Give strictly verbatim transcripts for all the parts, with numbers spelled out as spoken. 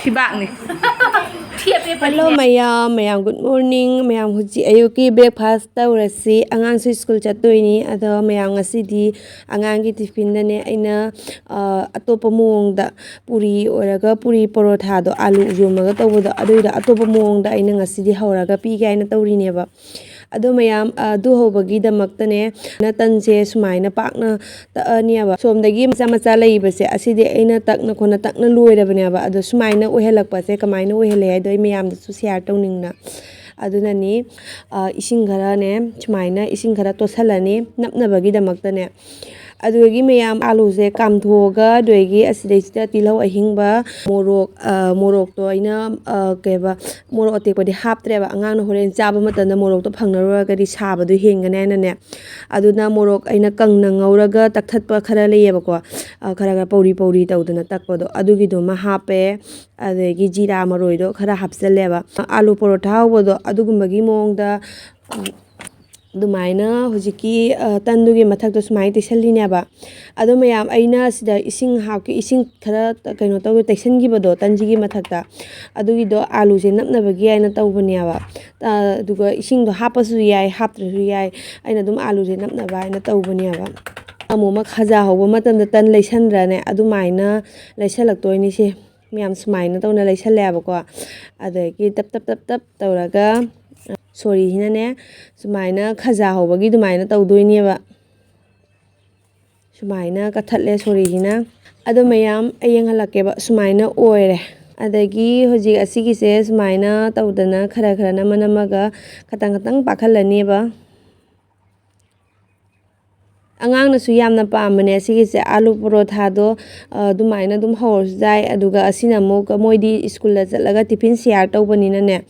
ꯐꯤꯕꯥꯛꯅꯤ꯫ ꯊꯦꯞꯄꯦ ꯄꯜꯂꯤ꯫ Hello ꯃꯌꯥꯝ, ꯃꯌꯥꯝ good morning꯫ ꯃꯌꯥꯝ ꯍꯧꯖꯤꯛ ꯑꯌꯨꯛꯀꯤ breakfast ꯇꯧꯔꯁꯤ꯫ ꯑꯉꯥꯡꯁꯨ ꯁ꯭ꯀꯨꯜ ꯆꯠꯇꯣꯏꯅꯤ꯫ ꯑꯗꯣ ꯃꯌꯥꯝ ꯉꯁꯤꯗꯤ ꯑꯉꯥꯡꯒꯤ ꯇꯤꯐꯤꯟꯗꯅꯦ ꯑꯩꯅ, ꯑ, ꯑꯇꯣꯞꯄ ꯃꯑꯣꯡꯗ ꯄꯨꯔꯤ ꯑꯣꯏꯔꯒ ꯄꯨꯔꯤ ꯄꯔꯣꯊꯥꯗꯣ ꯑꯥꯂꯨ ꯌꯣꯝꯃꯒ ꯇꯧꯕꯗꯣ ꯑꯗꯨꯏꯗꯣ ꯑꯇꯣꯞꯄ ꯃꯑꯣꯡꯗ ꯑꯩꯅ ꯉꯁꯤꯗꯤ ꯍꯧꯔꯒ ꯄꯤꯒꯦ ꯍꯥꯏꯅ ꯇꯧꯔꯤꯅꯦꯕ꯫ ꯑꯗꯣ ꯃꯌꯥꯝ, ꯑ, ꯑꯗꯨ ꯍꯧꯕꯒꯤꯗꯃꯛꯇꯅꯦ ꯅ ꯇꯟꯁꯦ ꯁꯨꯃꯥꯏꯅ ꯄꯥꯛꯅ ꯇꯛꯑꯅꯦꯕ꯫ ꯁꯣꯝꯗꯒꯤ ꯃꯆꯥ ꯃꯆꯥ ꯂꯩꯕꯁꯦ ꯑꯁꯤꯗꯤ ꯑꯩꯅ ꯇꯛꯅ ꯈꯣꯠꯅ ꯇꯛꯅ ꯂꯣꯏꯔꯕꯅꯦꯕ꯫ ꯑꯗꯣ ꯁꯨꯃꯥꯏꯅ ꯑꯣꯏꯍꯜꯂꯛꯄꯁꯦ ꯀꯃꯥꯏꯅ ꯑꯣꯏꯍꯜꯂꯦ ꯍꯥꯏꯗꯣ ꯑꯩ ꯃꯌꯥꯝꯗꯁꯨ share ꯇꯧꯅꯤꯡꯅ꯫ ꯑꯗꯨꯅꯅꯤ, ꯑ, ꯏꯁꯤꯡ ꯈꯔꯅꯦ ꯁꯨꯃꯥꯏꯅ ꯏꯁꯤꯡ ꯈꯔ ꯇꯣꯠꯁꯜꯂꯅꯤ ꯅꯞꯅꯕꯒꯤꯗꯃꯛꯇꯅꯦ꯫ ꯑꯗꯨꯗꯒꯤ ꯃꯌꯥꯝ ꯑꯥꯂꯨꯁꯦ ꯀꯥꯝꯊꯣꯛꯑꯒ ꯑꯗꯨꯗꯒꯤ ꯑꯁꯤꯗꯩꯁꯤꯗ ꯇꯤꯜꯍꯧ ꯑꯍꯤꯡꯕ, ꯃꯣꯔꯣꯛ, ꯑ, ꯃꯣꯔꯣꯛꯇꯣ ꯑꯩꯅ, ꯑ, ꯀꯩꯕ, ꯃꯣꯔꯣꯛ ꯑꯇꯦꯛꯄꯗꯤ ꯍꯥꯞꯇ꯭ꯔꯦꯕ꯫ ꯑꯉꯥꯡꯅ ꯍꯣꯔꯦꯟ ꯆꯥꯕ ꯃꯇꯝꯗ ꯃꯣꯔꯣꯛꯇꯣ ꯐꯪꯅꯔꯨꯔꯒꯗꯤ ꯁꯥꯕꯗꯣ ꯍꯦꯟꯒꯅꯤ ꯍꯥꯏꯅꯅꯦ꯫ ꯑꯗꯨꯅ ꯃꯣꯔꯣꯛ ꯑꯩꯅ ꯀꯪꯅ ꯉꯧꯔꯒ ꯇꯛꯊꯠꯄ ꯈꯔ ꯂꯩꯌꯦꯕꯀꯣ꯫ ꯑ, ꯈꯔ ꯈꯔ ꯄꯧꯔꯤ ꯄꯧꯔꯤ ꯇꯧꯗꯅ ꯇꯛꯄꯗꯣ ꯑꯗꯨꯒꯤꯗꯨꯃ ꯍꯥꯞꯄꯦ꯫ ꯑꯗꯒꯤ ꯖꯤꯔꯥ ꯃꯔꯣꯏꯗꯣ ꯈꯔ ꯍꯥꯞꯆꯜꯂꯦꯕ꯫ ꯑꯥꯂꯨ ꯄꯔꯣꯊꯥ ꯍꯧꯕꯗꯣ ꯑꯗꯨꯒꯨꯝꯕꯒꯤ ꯃꯑꯣꯡꯗ, ꯎꯝ, ꯑꯗꯨꯃꯥꯏꯅ ꯍꯧꯖꯤꯛꯀꯤ, ꯑ, ꯇꯟꯗꯨꯒꯤ ꯃꯊꯛꯇ ꯁꯨꯃꯥꯏꯅ ꯇꯩꯁꯜꯂꯤꯅꯦꯕ꯫ ꯑꯗꯣ ꯃꯌꯥꯝ ꯑꯩꯅ ꯁꯤꯗ ꯏꯁꯤꯡ ꯍꯥꯞꯀꯦ, ꯏꯁꯤꯡ ꯈꯔ ꯀꯩꯅꯣ ꯇꯧꯋꯦ ꯇꯩꯁꯟꯈꯤꯕꯗꯣ ꯇꯟꯁꯤꯒꯤ ꯃꯊꯛꯇ, ꯑꯗꯨꯒꯤꯗꯣ ꯑꯥꯂꯨꯁꯦ ꯅꯞꯅꯕꯒꯤ ꯍꯥꯏꯅ ꯇꯧꯕꯅꯦꯕ꯫ ꯑ, ꯑꯗꯨꯒ ꯏꯁꯤꯡꯗꯣ ꯍꯥꯞꯄꯁꯨ ꯌꯥꯏ, ꯍꯥꯞꯇ꯭ꯔꯁꯨ ꯌꯥꯏ, ꯑꯩꯅ ꯑꯗꯨꯝ ꯑꯥꯂꯨꯁꯦ ꯅꯞꯅꯕ ꯍꯥꯏꯅ ꯇꯧꯕꯅꯦꯕ꯫ ꯑꯃꯨꯛ ꯑꯃ ꯈꯖꯥ ꯍꯧꯕ ꯃꯇꯝꯗ ꯇꯟ ꯂꯩꯁꯟꯗ꯭ꯔꯅꯦ, ꯑꯗꯨꯃꯥꯏꯅ ꯂꯩꯁꯜꯂꯛꯇꯣꯏꯅꯤꯁꯦ꯫ ꯃꯌꯥꯝ ꯁꯨꯃꯥꯏꯅ ꯇꯧꯅ ꯂꯩꯁꯜꯂꯦꯕꯀꯣ꯫ ꯑꯗꯒꯤ ꯇꯞ ꯇꯞ ꯇꯞ ꯇꯞ ꯇꯧꯔꯒ ꯁꯣꯔꯤꯁꯤꯅꯅꯦ ꯁꯨꯃꯥꯏꯅ ꯈꯖꯥ ꯍꯧꯕꯒꯤ ꯑꯗꯨꯃꯥꯏꯅ ꯇꯧꯗꯣꯏꯅꯦꯕ꯫ ꯁꯨꯃꯥꯏꯅ ꯀꯠꯊꯠꯂꯦ ꯁꯣꯔꯤꯁꯤꯅ꯫ ꯑꯗꯣ ꯃꯌꯥꯝ ꯑꯩ ꯌꯦꯡꯍꯜꯂꯛꯀꯦꯕ꯫ ꯁꯨꯃꯥꯏꯅ ꯑꯣꯏꯔꯦ꯫ ꯑꯗꯒꯤ ꯍꯧꯖꯤꯛ ꯑꯁꯤꯒꯤꯁꯦ ꯁꯨꯃꯥꯏꯅ ꯇꯧꯗꯅ ꯈꯔ ꯈꯔ ꯅꯝꯃ ꯅꯝꯃꯒ ꯈꯇꯪ ꯈꯇꯪ ꯄꯥꯛꯍꯜꯂꯅꯦꯕ꯫ ꯑꯉꯥꯡꯅꯁꯨ ꯌꯥꯝꯅ ꯄꯥꯝꯕꯅꯦ ꯑꯁꯤꯒꯤꯁꯦ꯫ ꯑꯥꯂꯨ ꯄꯔꯣꯊꯥꯗꯣ, ꯑ, ꯑꯗꯨꯃꯥꯏꯅ ꯑꯗꯨꯝ ꯍꯧꯔꯁꯨ ꯌꯥꯏ꯫ ꯑꯗꯨꯒ ꯑꯁꯤꯅ ꯑꯃꯨꯛ ꯃꯣꯏꯗꯤ ꯁ꯭ꯀꯨꯜꯗ ꯆꯠꯂꯒ ꯇꯤꯐꯤꯟ share ꯇꯧꯕꯅꯤꯅꯅꯦ,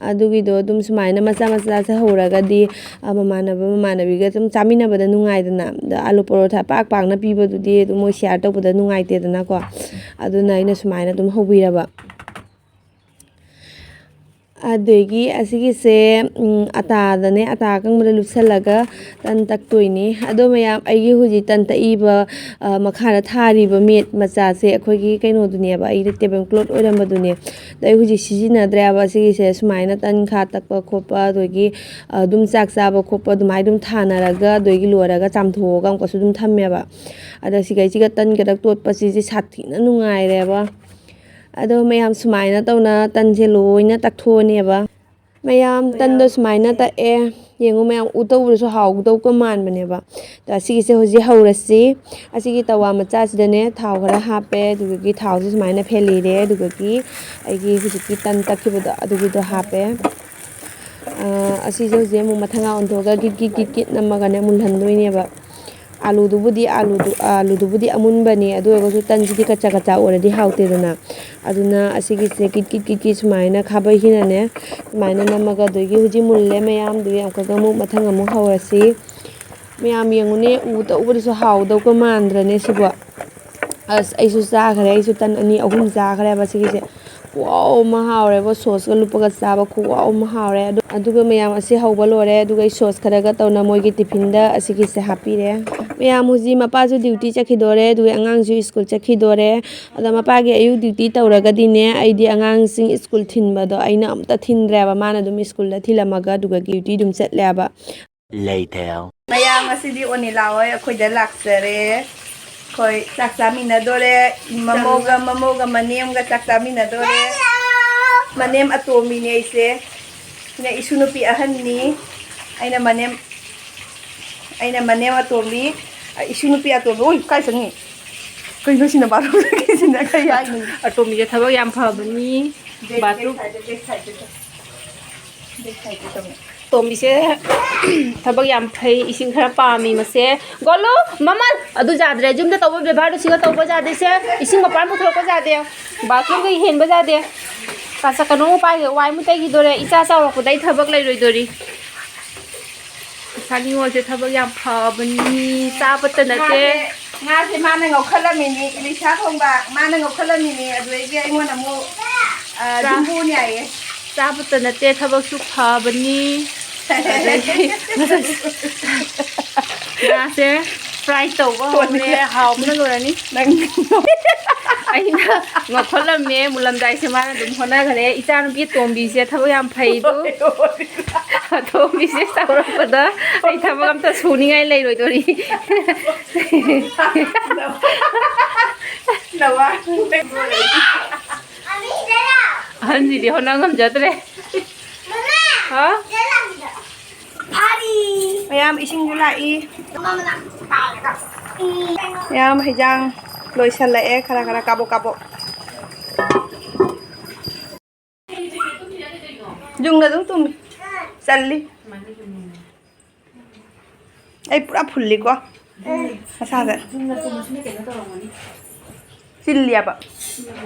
ꯑꯗꯨꯒꯤꯗꯣ ꯑꯗꯨꯝ ꯁꯨꯃꯥꯏꯅ ꯃꯆꯥ ꯃꯆꯥꯁꯦ ꯍꯧꯔꯒꯗꯤ, ꯑ, ꯃꯃꯥꯟꯅꯕ ꯃꯃꯥꯟꯅꯕꯤꯒ ꯑꯗꯨꯝ ꯆꯥꯃꯤꯟꯅꯕꯗ ꯅꯨꯡꯉꯥꯏꯗꯅ꯫ ꯑꯗ ꯑꯥꯂꯨ ꯄꯔꯣꯊꯥ ꯄꯥꯛ ꯄꯥꯛꯅ ꯄꯤꯕꯗꯨꯗꯤ ꯑꯗꯨꯝ ꯃꯣꯏ share ꯇꯧꯕꯗ ꯅꯨꯡꯉꯥꯏꯇꯦꯗꯅꯀꯣ꯫ ꯑꯗꯨꯅ ꯑꯩꯅ ꯁꯨꯃꯥꯏꯅ ꯑꯗꯨꯝ ꯍꯧꯕꯤꯔꯕ꯫ ꯑꯗꯨꯗꯒꯤ ꯑꯁꯤꯒꯤꯁꯦ, ꯎꯝ, ꯑꯇꯥꯗꯅꯦ, ꯑꯇꯥ ꯑꯀꯪꯕꯗ ꯂꯨꯞꯁꯜꯂꯒ ꯇꯟ ꯇꯛꯇꯣꯏꯅꯦ꯫ ꯑꯗꯣ ꯃꯌꯥꯝ, ꯑꯩꯒꯤ ꯍꯧꯖꯤꯛ ꯇꯟ ꯇꯛꯏꯕ, ꯑ, ꯃꯈꯥꯗ ꯊꯥꯔꯤꯕ ꯃꯦꯠ ꯃꯆꯥꯁꯦ ꯑꯩꯈꯣꯏꯒꯤ ꯀꯩꯅꯣꯗꯨꯅꯦꯕ, ꯑꯩꯒꯤ ꯇꯦꯕꯜ ꯀ꯭ꯂꯣꯠ ꯑꯣꯏꯔꯝꯕꯗꯨꯅꯦ꯫ ꯑꯗꯣ ꯑꯩ ꯍꯧꯖꯤꯛ ꯁꯤꯖꯤꯟꯅꯗ꯭ꯔꯦꯕ꯫ ꯑꯁꯤꯒꯤꯁꯦ ꯁꯨꯃꯥꯏꯅ ꯇꯟ ꯈꯥ ꯇꯛꯄ ꯈꯣꯠꯄ, ꯑꯗꯒꯤ, ꯑ, ꯑꯗꯨꯝ ꯆꯥꯛ ꯆꯥꯕ ꯈꯣꯠꯄ ꯑꯗꯨꯃꯥꯏꯅ ꯑꯗꯨꯝ ꯊꯥꯅꯔꯒ, ꯑꯗꯒꯤ ꯂꯣꯏꯔꯒ ꯆꯥꯝꯊꯣꯛꯑꯒ ꯑꯃꯨꯛꯀꯁꯨ ꯑꯗꯨꯝ ꯊꯝꯃꯦꯕ꯫ ꯑꯗ ꯁꯤꯒꯩꯁꯤꯒ ꯇꯟ ꯈꯛꯇ ꯇꯣꯠꯄꯁꯤꯗꯤ ꯁꯥꯊꯤꯅ ꯅꯨꯡꯉꯥꯏꯔꯦꯕ꯫ ꯑꯗꯣ ꯃꯌꯥꯝ, ꯁꯨꯃꯥꯏꯅ ꯇꯧꯅ ꯇꯟꯁꯦ ꯂꯣꯏꯅ ꯇꯛꯊꯣꯛꯑꯅꯦꯕ꯫ ꯃꯌꯥꯝ, ꯇꯟꯗꯣ ꯁꯨꯃꯥꯏꯅ ꯇꯛꯑꯦ꯫ ꯌꯦꯡꯉꯨ ꯃꯌꯥꯝ, ꯎ ꯇꯧꯕꯗꯁꯨ ꯍꯥꯎꯒꯗꯧꯕ ꯃꯥꯟꯕꯅꯦꯕ꯫ ꯑꯗꯣ ꯑꯁꯤꯒꯤꯁꯦ ꯍꯧꯖꯤꯛ ꯍꯧꯔꯁꯤ꯫ ꯑꯁꯤꯒꯤ ꯇꯋꯥ ꯃꯆꯥꯁꯤꯗꯅꯦ ꯊꯥꯎ ꯈꯔ ꯍꯥꯞꯄꯦ, ꯑꯗꯨꯗꯒꯤ ꯊꯥꯎꯁꯦ ꯁꯨꯃꯥꯏꯅ ꯐꯦꯜꯂꯤꯔꯦ, ꯑꯗꯨꯗꯒꯤ ꯑꯩꯒꯤ ꯍꯧꯖꯤꯛꯀꯤ ꯇꯟ ꯇꯛꯈꯤꯕꯗꯣ ꯑꯗꯨꯒꯤꯗꯣ ꯍꯥꯞꯄꯦ꯫ ꯑ, ꯑꯁꯤꯁꯦ ꯍꯧꯖꯤꯛ ꯑꯃꯨꯛ ꯃꯊꯪ ꯑꯣꯟꯊꯣꯛꯑꯒ ꯒꯤꯠ ꯒꯤꯠ ꯒꯤꯠ ꯒꯤꯠ ꯅꯝꯃꯒꯅꯦ ꯃꯨꯜꯍꯟꯗꯣꯏꯅꯦꯕ꯫ ꯑꯥꯂꯨꯗꯨꯕꯨꯗꯤ, ꯑꯥꯂꯨꯗꯨ, ꯑꯥꯂꯨꯗꯨꯕꯨꯗꯤ ꯑꯃꯨꯟꯕꯅꯤ, ꯑꯗꯨ ꯑꯣꯏꯔꯒꯁꯨ ꯇꯟꯁꯤꯗꯤ ꯀꯆꯥ ꯀꯆꯥ ꯑꯣꯏꯔꯗꯤ ꯍꯥꯎꯇꯦꯗꯅ꯫ ꯑꯗꯨꯅ ꯑꯁꯤꯒꯤꯁꯦ ꯀꯤꯠ ꯀꯤꯠ ꯀꯤꯠ ꯀꯤꯠ ꯁꯨꯃꯥꯏꯅ ꯈꯥꯕꯩꯁꯤꯅꯅꯦ ꯁꯨꯃꯥꯏꯅ ꯅꯝꯃꯒ, ꯑꯗꯒꯤ ꯍꯧꯖꯤꯛ ꯃꯨꯜꯂꯦ ꯃꯌꯥꯝꯗꯨꯒꯤ ꯑꯃꯨꯛꯀꯒ ꯑꯃꯨꯛ ꯃꯊꯪ ꯑꯃꯨꯛ ꯍꯧꯔꯁꯤ꯫ ꯃꯌꯥꯝ ꯌꯦꯡꯉꯨꯅꯦ, ꯎ ꯇꯧꯕꯗꯁꯨ ꯍꯥꯎꯗꯧꯒ ꯃꯥꯟꯗ꯭ꯔꯅꯦ ꯁꯤꯕꯣ? ꯑꯁ, ꯑꯩꯁꯨ ꯆꯥꯈ꯭ꯔꯦ, ꯑꯩꯁꯨ ꯇꯟ ꯑꯅꯤ ꯑꯍꯨꯝ ꯆꯥꯈ꯭ꯔꯦꯕ ꯁꯤꯒꯤꯁꯦ꯫ ꯈꯨꯍꯥꯎ ꯑꯃ ꯍꯥꯎꯔꯦꯕꯣ, ꯁꯣꯁꯀ ꯂꯨꯞꯄꯒ ꯆꯥꯕ ꯈꯨꯍꯥꯎ ꯑꯃ ꯍꯥꯎꯔꯦ꯫ ꯑꯗꯨ-, ꯑꯗꯨꯒ ꯃꯌꯥꯝ ꯑꯁꯤ ꯍꯧꯕ ꯂꯣꯏꯔꯦ, ꯑꯗꯨꯒ ꯑꯩ ꯁꯣꯁ ꯈꯔꯒ ꯇꯧꯅ ꯃꯣꯏꯒꯤ ꯇꯤꯐꯤꯟꯗ ꯑꯁꯤꯒꯤꯁꯦ ꯍꯥꯞꯄꯤꯔꯦ꯫ ꯃꯌꯥꯝ ꯍꯧꯖꯤꯛ ꯃꯄꯥꯁꯨ ꯗ꯭ꯌꯨꯇꯤ ꯆꯠꯈꯤꯗꯣꯔꯦ, ꯑꯗꯨꯒ ꯑꯉꯥꯡꯁꯨ ꯁ꯭ꯀꯨꯜ ꯆꯠꯈꯤꯗꯣꯔꯦ꯫ ꯑꯗ ꯃꯄꯥꯒꯤ ꯑꯌꯨꯛ ꯗ꯭ꯌꯨꯇꯤ ꯇꯧꯔꯒꯗꯤꯅꯦ, ꯑꯩꯗꯤ ꯑꯉꯥꯡꯁꯤꯡ ꯁ꯭ꯀꯨꯜ ꯊꯤꯟꯕꯗꯣ ꯑꯩꯅ ꯑꯝꯇ ꯊꯤꯟꯗ꯭ꯔꯦꯕ, ꯃꯥꯅ ꯑꯗꯨꯝ ꯁ꯭ꯀꯨꯜꯗ ꯊꯤꯜꯂꯝꯃꯒ ꯑꯗꯨꯒ ꯗ꯭ꯌꯨꯇꯤ ꯑꯗꯨꯝ ꯆꯠꯂꯦꯕ꯫ Later. ꯃꯌꯥꯝ, ꯉꯁꯤꯗꯤ ꯑꯣꯅꯤꯂꯥ ꯍꯣꯏ ꯑꯩꯈꯣꯏꯗ ꯂꯥꯛꯆꯔꯦ꯫ ꯑꯩꯈꯣꯏ ꯆꯥꯛ ꯆꯥꯃꯤꯟꯅꯗꯣꯔꯦ꯫ ꯃꯃꯧꯒ, ꯃꯃꯧꯒ ꯃꯅꯦꯝꯒ ꯆꯥꯛ ꯆꯥꯃꯤꯟꯅꯗꯣꯔꯦ꯫ ꯃꯅꯦꯝ ꯑꯇꯣꯝꯕꯤꯅꯦ ꯑꯩꯁꯦ꯫ ꯁꯤꯅ ꯏꯁꯨ ꯅꯨꯄꯤ ꯑꯍꯟꯅꯤ꯫ ꯑꯩꯅ ꯃꯅꯦꯝ, ꯑꯩꯅ ꯃꯅꯦꯝ ꯑꯇꯣꯝꯕꯤ, ꯑ, ꯏꯁꯨ ꯅꯨꯄꯤ ꯑꯇꯣꯝꯕꯤ꯫ ꯎꯏ, ꯀꯥꯏ ꯆꯪꯉꯤ? ꯀꯩꯅꯣ ꯁꯤꯅ ꯕꯥꯠꯔꯨꯝꯗꯒꯤꯁꯤꯅ ꯀꯩ ꯍꯥꯏꯅꯣ? ꯑꯇꯣꯝꯕꯤꯁꯦ ꯊꯕꯛ ꯌꯥꯝ ꯐꯕꯅꯤ꯫ ꯕꯦꯛ, ꯕꯥꯠꯔꯨꯝ꯫ ꯕꯦꯛ ꯁꯥꯏꯗ, ꯕꯦꯛ ꯁꯥꯏꯗ ꯆꯪꯉꯤ꯫ ꯕꯦꯛ ꯁꯥꯏꯗ ꯆꯪꯉꯤ꯫ ꯇꯣꯝꯕꯤꯁꯦ ꯊꯕꯛ ꯌꯥꯝ ꯐꯩ, ꯏꯁꯤꯡ ꯈꯔ ꯄꯥꯝꯃꯤ ꯃꯁꯦ꯫ ꯒꯣꯂꯨ, ꯃꯃꯜ! ꯑꯗꯨ ꯌꯥꯗ꯭ꯔꯦ, ꯌꯨꯝꯗ ꯇꯧꯕ ꯕꯦꯕꯥꯔꯗꯨ ꯁꯤꯒ ꯇꯧꯕ ꯌꯥꯗꯦ ꯁꯦ꯫ ꯏꯁꯤꯡ ꯃꯄꯥꯟ ꯄꯨꯊꯣꯔꯛꯄ ꯌꯥꯗꯦ, ꯕꯥꯠꯔꯨꯝꯒ ꯍꯦꯟꯕ ꯌꯥꯗꯦ꯫ ꯀꯥ ꯆꯠꯀꯅꯨ, ꯄꯥꯏꯒ ꯋꯥꯏ ꯃꯨꯠ ꯇꯩꯈꯤꯗꯣꯔꯦ, ꯏꯆꯥ ꯆꯥꯎꯔꯛꯄꯗ ꯑꯩ ꯊꯕꯛ ꯂꯩꯔꯣꯏꯗꯣꯔꯤ꯫ ꯏꯁꯥ ꯅꯤꯉꯣꯜꯁꯦ ꯊꯕꯛ ꯌꯥꯝ ꯐꯕꯅꯤ, ꯆꯥꯕꯇ ꯅꯠꯇꯦ꯫ ꯉꯥꯁꯦ, ꯉꯥꯁꯦ ꯃꯥꯅ ꯉꯧꯈꯠꯂꯝꯃꯤꯅꯤ, ꯏꯂꯤꯁꯥ ꯊꯣꯡꯕ ꯃꯥꯅ ꯉꯧꯈꯠꯂꯝꯃꯤꯅꯤ, ꯑꯗꯨꯗꯩꯗꯤ ꯑꯩꯉꯣꯟꯗ ꯑꯃꯨꯛ, ꯑ, ꯆꯥ-, ꯖꯨꯝꯕꯣ ꯌꯥꯏꯌꯦ꯫ ꯆꯥꯕꯇ ꯅꯠꯇꯦ, ꯊꯕꯛꯁꯨ ꯐꯕꯅꯤ꯫ ꯑꯗꯒꯤ ꯉꯥꯁꯦ fry ꯇꯧꯕ ꯍꯧꯔꯦ, ꯍꯥꯎꯕꯅ ꯂꯣꯏꯔꯅꯤ꯫ ꯅꯪ ꯑꯩꯅ ꯉꯧꯈꯠꯂꯝꯃꯦ, ꯃꯨꯜꯂꯝꯗꯥꯏꯁꯦ ꯃꯥꯅ ꯑꯗꯨꯝ ꯍꯣꯠꯅꯈ꯭ꯔꯦ꯫ ꯏꯆꯥꯅꯨꯄꯤ ꯑꯇꯣꯝꯕꯤꯁꯦ ꯊꯕꯛ ꯌꯥꯝ ꯐꯩꯗꯣ꯫ ꯑꯇꯣꯝꯕꯤꯁꯦ ꯆꯥꯎꯔꯛꯄꯗ ꯑꯩ ꯊꯕꯛ ꯑꯝꯇ ꯁꯨꯅꯤꯡꯉꯥꯏ ꯂꯩꯔꯣꯏꯗꯣꯔꯤ꯫ ꯑꯍꯟꯁꯤꯗꯤ ꯍꯣꯠꯅ ꯉꯝꯖꯗ꯭ꯔꯦ꯫ ꯍꯥ? ꯃꯌꯥꯝ ꯏꯁꯤꯡꯁꯨ ꯂꯥꯛꯏ꯫ ꯃꯌꯥꯝ ꯍꯩꯖꯥꯡ ꯂꯣꯏꯁꯜꯂꯛꯑꯦ, ꯈꯔ ꯈꯔ ꯀꯥꯕꯣꯛ ꯀꯥꯕꯣꯛ꯫ ꯌꯨꯡꯅ ꯑꯗꯨꯝ ꯇꯨꯝꯃꯤ꯫ ꯆꯜꯂꯤ꯫ ꯑꯩ ꯄꯨꯔꯥ ꯐꯨꯜꯂꯤꯀꯣ ꯃꯁꯥꯁꯦ꯫ ꯆꯤꯜꯂꯤꯑꯕ꯫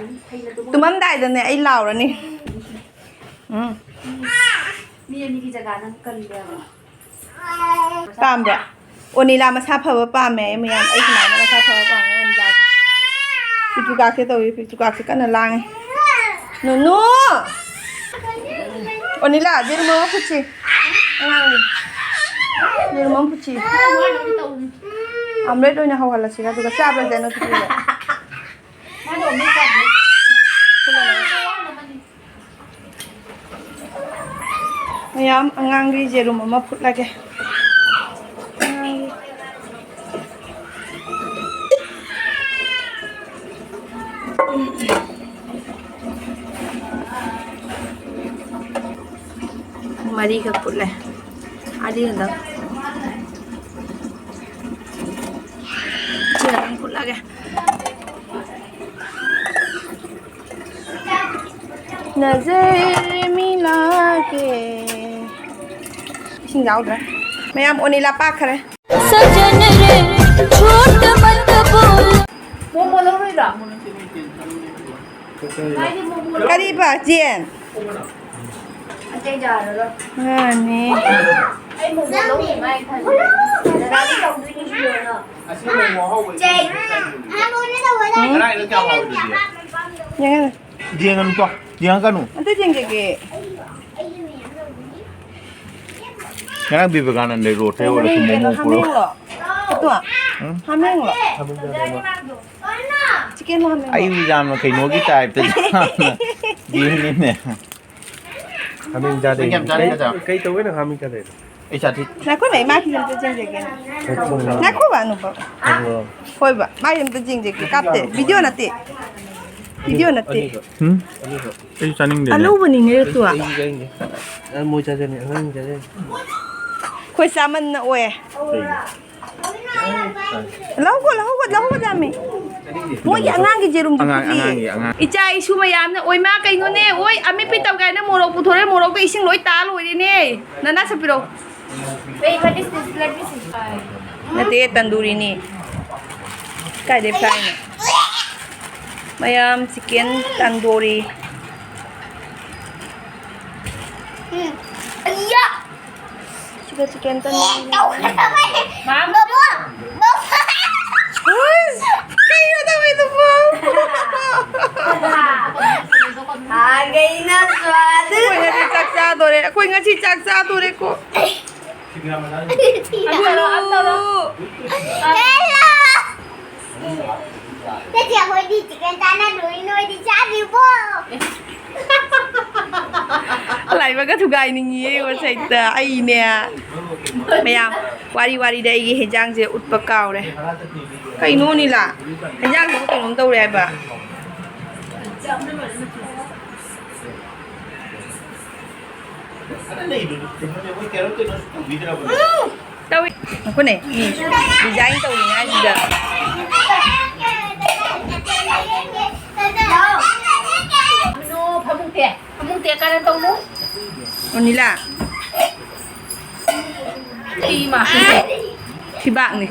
ꯇꯨꯝꯃꯝꯗꯥꯏꯗꯅꯦ ꯑꯩ ꯂꯥꯎꯔꯅꯤ꯫ ꯎꯝ꯫ ꯃꯤ ꯑꯅꯤꯒꯤ ꯖꯒꯥ ꯅꯪ ꯀꯜꯂꯦꯕ꯫ ꯄꯥꯝꯕ꯭ꯔꯥ? ꯑꯣꯅꯤꯂꯥ ꯃꯁꯥ ꯐꯕ ꯄꯥꯝꯃꯦ ꯑꯩ ꯃꯌꯥꯝ꯫ ꯑꯩ ꯁꯨꯃꯥꯏꯅ ꯃꯁꯥ ꯐꯕ ꯄꯥꯝꯃꯦ ꯑꯣꯅꯤꯂꯥꯁꯦ꯫ ꯄꯤꯇꯨꯀꯥꯛꯁꯦ ꯇꯧꯏ, ꯄꯤꯇꯨꯀꯥꯛꯁꯦ ꯀꯟꯅ ꯂꯥꯡꯉꯤ꯫ ꯅꯨꯅꯨ! ꯑꯣꯅꯤꯂꯥ, ꯌꯦꯔꯨꯝ ꯑꯃ ꯐꯨꯠꯁꯤ꯫ ꯑꯉꯥꯡꯒꯤ꯫ ꯌꯦꯔꯨꯝ ꯑꯃ ꯐꯨꯠꯁꯤ꯫ ꯑꯣꯝꯂꯦꯠ ꯑꯣꯏꯅ ꯍꯧꯍꯜꯂꯁꯤꯔ, ꯑꯗꯨꯒ ꯆꯥꯕ꯭ꯔꯥ ꯖꯦꯅꯣ ꯄꯤꯇꯨꯁꯦ? ꯃꯌꯥꯝ ꯑꯉꯥꯡꯒꯤ ꯌꯦꯔꯨꯝ ꯑꯃ ꯐꯨꯠꯂꯒꯦ꯫ ꯃꯔꯤꯈꯛ ꯐꯨꯠꯂꯦ꯫ ꯑꯅꯤ ꯈꯛꯇꯪ꯫ ꯁꯤ ꯈꯛꯇꯪ ꯐꯨꯠꯂꯒꯦ꯫ ꯅꯖꯔ ꯃꯤꯂꯥꯀꯦ꯫ ꯏꯁꯤꯡ ꯌꯥꯎꯗ꯭ꯔꯦ꯫ ꯃꯌꯥꯝ ꯑꯣꯅꯤꯂꯥ ꯄꯥꯛꯈ꯭ꯔꯦ꯫ ꯁꯖꯟ ꯔꯦ, ꯖꯨꯠ ꯃꯠ ꯕꯣꯜ꯫ ꯃꯣꯃꯣ ꯂꯧꯔꯣꯏꯗ꯭ꯔꯣ? ꯀꯔꯤꯕ, ꯆꯦꯟ? ꯑꯇꯩ ꯌꯥꯔꯔꯣꯏ꯫ ꯃꯥꯅꯦ꯫ ꯑꯩ ꯃꯣꯃꯣ ꯂꯧꯅꯤꯡꯉꯥꯏ ꯈꯜꯂꯤ꯫ ꯗꯗꯥꯗꯤ ꯇꯧꯗꯣꯏꯅꯤ ꯁꯤꯗ꯫ ꯆꯦ, ꯉꯔꯥꯡꯒꯤꯗꯣ ꯀꯌꯥꯝ ꯍꯥꯎꯔꯤꯗꯨꯗꯤ? ꯌꯦꯡꯉꯣ꯫ ꯌꯦꯡꯉꯅꯨꯀꯣ꯫ ꯌꯦꯡꯉꯛꯀꯅꯨ꯫ ꯑꯝꯇ ꯌꯦꯡꯖꯒꯦ꯫ ꯉꯔꯥꯡ ꯕꯤꯕꯦꯀꯥꯅꯟꯗ ꯔꯣꯗꯇ ꯌꯧꯔꯁꯨ ꯃꯣꯃꯣ ꯄꯨꯔꯛꯑꯣ꯫ ꯍꯥꯃꯦꯡꯂꯣ? ꯑꯗꯣ? ꯎꯝ? ꯍꯥꯃꯦꯡꯂꯣ? ꯆꯤꯛꯀꯦꯟꯂꯣ ꯍꯥꯃꯦꯡꯂꯣ? ꯑꯩ ꯌꯥꯝꯅ ꯀꯩꯅꯣꯒꯤ ꯇꯥꯏꯞꯇ ꯌꯥꯝꯅ ꯌꯦꯡꯉꯤꯅꯦ꯫ ꯍꯥꯃꯦꯡ ꯆꯥꯗꯦ꯫ ꯅꯪ ꯌꯥꯝ ꯆꯥꯅꯤꯡꯒꯗ꯭ꯔꯣ? ꯀꯩ, ꯀꯩ ꯇꯧꯕꯩ ꯅꯪ ꯍꯥꯃꯦꯡ ꯆꯥꯗꯩꯅꯣ? ꯑꯩ ꯆꯥꯗꯦ꯫ ꯉꯥꯏꯈꯣꯅꯦ, ꯃꯥꯒꯤ ꯑꯝꯇ ꯌꯦꯡꯖꯒꯦꯅꯦ꯫ ꯉꯥꯏꯈꯣꯕ, ꯑꯅꯨꯄ꯫ ꯍꯣꯏꯕ, ꯃꯥꯒꯤ ꯑꯝꯇ ꯌꯦꯡꯖꯒꯦ꯫ ꯀꯥꯞꯇꯦ, ꯚꯤꯗꯤꯑꯣ ꯅꯠꯇꯦ꯫ ꯚꯤꯗꯤꯑꯣ ꯅꯠꯇꯦ꯫ ꯍꯨꯝ? ꯑꯩꯁꯨ ꯆꯥꯅꯤꯡꯗꯦꯅꯦ꯫ ꯑꯅꯧꯕꯅꯤꯅꯦ, ꯇꯨ꯫ ꯑꯩꯁꯨ ꯆꯥꯅꯤꯡꯗꯦ꯫ ꯑ, ꯃꯣꯏ ꯆꯥꯖꯅꯤ, ꯑꯉꯥꯡ ꯆꯥꯖꯅꯤ꯫ ꯑꯩꯈꯣꯏ ꯆꯥꯃꯟꯅ ꯑꯣꯏ꯫ ꯀꯩꯒꯤ? ꯂꯧꯒꯣ, ꯂꯧꯒꯣ, ꯂꯧꯒꯣ, ꯌꯥꯝꯃꯤ꯫ ꯃꯣꯏꯒꯤ ꯑꯉꯥꯡꯒꯤ ꯌꯦꯔꯨꯝꯗꯨ ꯑꯉꯥꯡ, ꯐꯨꯠꯂꯤ꯫ ꯑꯉꯥꯡꯒꯤ, ꯑꯉꯥꯡ꯫ ꯏꯆꯥ ꯏꯁꯨ ꯃꯌꯥꯝꯅ, "ꯑꯣꯏ ꯃꯥ, ꯀꯩꯅꯣꯅꯦ? ꯑꯣꯏ, ꯑꯃꯦꯠꯄꯤ ꯇꯧꯒꯦ ꯍꯥꯏꯅ ꯃꯣꯔꯣꯛ ꯄꯨꯊꯣꯔꯛꯑꯦ, ꯃꯣꯔꯣꯛꯇ ꯏꯁꯤꯡ ꯂꯣꯏ ꯇꯥ ꯂꯣꯏꯔꯦꯅꯦ꯫ ꯅꯅꯥ ꯁꯛꯄꯤꯔꯛꯑꯣ꯫" Wait, what is this? Let me see. ꯅꯠꯇꯦ, ꯇꯟꯗꯨꯔꯤꯅꯤ꯫ ꯀꯥꯏꯗꯩ ꯐ꯭ꯔꯥꯏꯅꯣ? ꯃꯌꯥꯝ, ꯆꯤꯛꯀꯦꯟ ꯇꯟꯗꯨꯔꯤ꯫ ꯎꯝ꯫ ꯑꯌꯥ! ꯁꯤꯒ ꯆꯤꯛꯀꯦꯟ ꯇꯟꯗꯨꯔꯤ꯫ ꯇꯧꯈ꯭ꯔꯕꯅꯦ꯫ ꯃꯥꯝ꯫ ꯕꯕꯣ! ꯕꯕꯣ! ꯍꯨꯏꯁ! ꯀꯩꯅꯣ ꯇꯧꯔꯤꯗꯨꯕꯣ? ꯍꯥꯒꯩꯅ ꯁ꯭ꯋꯥꯗ꯫ ꯑꯩꯈꯣꯏ ꯉꯁꯤ ꯆꯥꯛ ꯆꯥꯗꯣꯔꯦ꯫ ꯑꯩꯈꯣꯏ ꯉꯁꯤ ꯆꯥꯛ ꯆꯥꯗꯣꯔꯦꯀꯣ꯫ ꯑꯂꯨ꯫ ꯍꯦꯜꯂꯣ! ꯅꯠꯇꯦ, ꯑꯩꯈꯣꯏꯗꯤ ꯆꯤꯛꯀꯟ ꯆꯥꯅꯗꯣꯏ, ꯅꯣꯏꯗꯤ ꯆꯥꯗ꯭ꯔꯤꯕꯣ? ꯂꯥꯏꯕꯛꯀ ꯊꯨꯒꯥꯏꯅꯤꯡꯉꯤꯌꯦ ꯉꯁꯥꯏꯗ ꯑꯩꯅꯦ꯫ ꯃꯌꯥꯝ, ꯋꯥꯔꯤ ꯋꯥꯔꯤꯗ ꯑꯩꯒꯤ ꯍꯦꯟꯖꯥꯡꯁꯦ ꯎꯠꯄ ꯀꯥꯎꯔꯦ꯫ ꯀꯩꯅꯣ ꯅꯤꯂꯥ? ꯍꯦꯟꯖꯥꯡꯁꯤꯕꯨ ꯀꯩꯅꯣꯝ ꯇꯧꯔꯦ ꯍꯥꯏꯕ꯫ ꯇꯧꯏ꯫ ꯉꯥꯏꯈꯣꯅꯦ, ꯃꯤ design ꯇꯧꯔꯤꯉꯥꯏꯁꯤꯗ꯫ ꯀꯩꯅꯣ, ꯐꯃꯨꯡ ꯇꯦꯛ, ꯐꯃꯨꯡ ꯇꯦꯛ ꯀꯥꯏꯅ ꯇꯧꯅꯨ꯫ ꯑꯣ, ꯅꯤꯂꯥ꯫ ꯐꯤ ꯃꯥ꯫ ꯐꯤꯕꯥꯛꯅꯤ꯫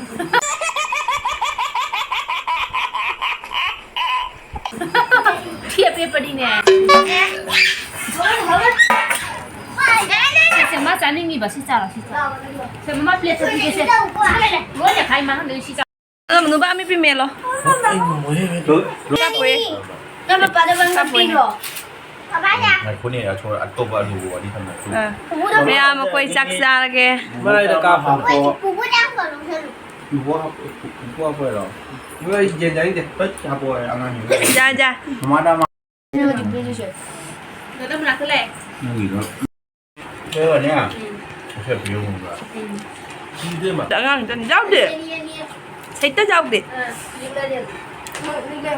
ꯐꯤ ꯑꯄꯦꯠꯄꯅꯤꯅꯦ꯫ ꯁꯦ, ꯁꯦ, ꯃꯥ ꯆꯥꯅꯤꯡꯉꯤꯕ, ꯁꯤ ꯆꯥꯔꯣ, ꯁꯤ ꯆꯥꯔꯣ꯫ ꯁꯦ, ꯃꯃꯥ plate ꯄꯤꯒꯦ, ꯁꯦ꯫ ꯂꯣꯏꯅ ꯈꯥꯏ ꯃꯥꯡꯍꯟꯗꯣꯏꯅꯤ, ꯁꯤ ꯆꯥꯔꯣ꯫ ꯑ, ꯅꯨꯄꯥ ꯑꯃ ꯄꯤꯃꯦꯂꯣ꯫ ꯀꯥꯞꯄꯣꯏ꯫ ꯅꯪ ꯃꯄꯥꯗ ꯃꯥꯡꯍꯟ ꯀꯥꯞꯄꯣꯏ꯫ ꯄꯤꯔꯣ꯫ ꯉꯥꯏꯈꯣꯅꯦ, ꯑꯁꯣ-, ꯑꯇꯣꯞꯄ ꯑꯂꯨꯒ ꯋꯥꯔꯤ ꯁꯥꯟꯅꯔꯁꯤ꯫ ꯑꯥ꯫ ꯃꯌꯥꯝ ꯑꯩꯈꯣꯏ ꯆꯥꯛ ꯆꯥꯔꯒꯦ꯫ ꯃꯔꯥꯏꯗ ꯀꯥꯞꯄꯣ꯫ ꯄꯨꯄꯨꯗ ꯌꯥꯝ ꯀꯧꯔꯣ, ꯁꯦ꯫ ꯄꯨꯄꯨ ꯍꯥꯞ-, ꯄꯨꯄꯨ ꯍꯥꯞꯄꯣꯏꯔꯣ? ꯅꯣꯏ ꯌꯦꯟ ꯆꯥꯅꯤꯡꯗꯦ꯫ ꯍꯣꯏ, ꯍꯥꯞꯄꯣ ꯍꯥꯏꯔꯦ ꯑꯉꯥꯡꯁꯤꯡꯗꯣ꯫ ꯌꯥ, ꯌꯥ꯫ ꯃꯃꯥꯗ ꯑꯃ꯫ ꯅꯪꯒꯤꯗꯣ꯫ ꯀꯩꯅꯣꯅꯦ? ꯎꯝ꯫ ꯉꯁꯤ ꯄꯤꯔꯝꯃꯣ꯫ ꯎꯝ꯫ ꯁꯤꯗꯤ ꯃꯥ꯫ ꯑꯉꯥꯡꯗ ꯌꯥꯎꯗꯦ꯫ ꯁꯩꯇ ꯌꯥꯎꯗꯦ꯫ ꯑꯥ, ꯂꯤꯛꯂꯥ ꯂꯦꯝ꯫ ꯂꯤꯛꯂꯥ꯫